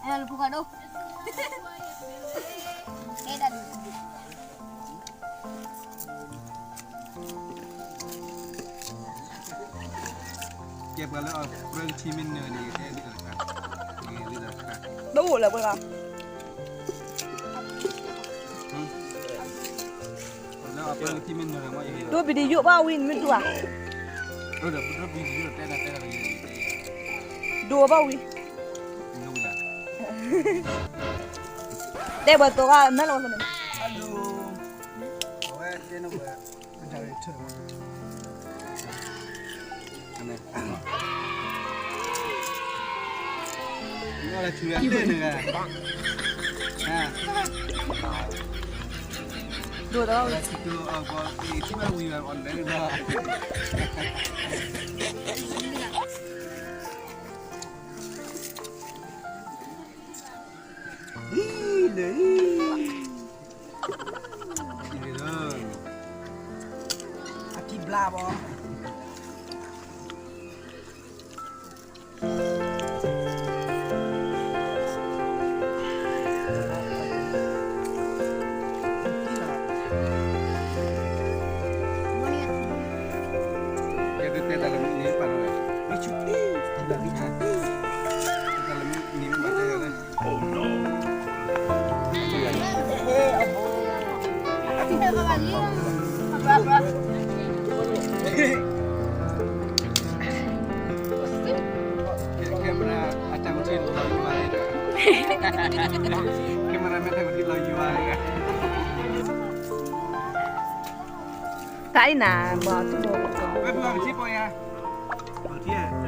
အဲလၢဖိခွါဒိၣ်, အဲဒၣ်ဒိၣ်, ကဲပှၤလၢအပြၢကထံမ့ၢ်နၢၤန့ၣ် တဲလံတခါ, တအိၣ်လၢၤပှဲၤဘၣ်, လၢအပြၢကထံမ့ၢ်နၢၤန့ၣ်မ့ၢ်, ဒိၣ်ဘံၣ်ဒံးယိၣ်ဘၣ်ဝံၤ နမ့ၢ်ဒိၣ်ဧါ, ဒိၣ်ဘံၣ်ဒံးယိၣ်တဲဒၣ်တဲဒၣ်, ဒိၣ်ဘၣ်ဝံၤ, တဲဘၣ်သိးဘၣ်မဲလီၤန့ၣ်, အဝဲတဲန့ၣ်, ဒိၣ်ဒီး အံၤလၢ, အထံဘျါဘီ, ယကတဲတၢ်လၢမ့ၢ်ပာ်လီၤ, မ့ၢ်ဆူၣ်တံၢ်, တဲတၢ်လၢမ့ၢ်ပာ်လီၤ, ကဲမရၤအတၢ်မထံၣ်လီၤယွၤန့ၣ်, ကဲမရၤမ့ၢ်တၢ်မထံၣ်လီၤယွၤန့ၣ်, တၢ်အံၤနၤ, ဝဲပထံၣ်ပီယၤ, ပထံၣ်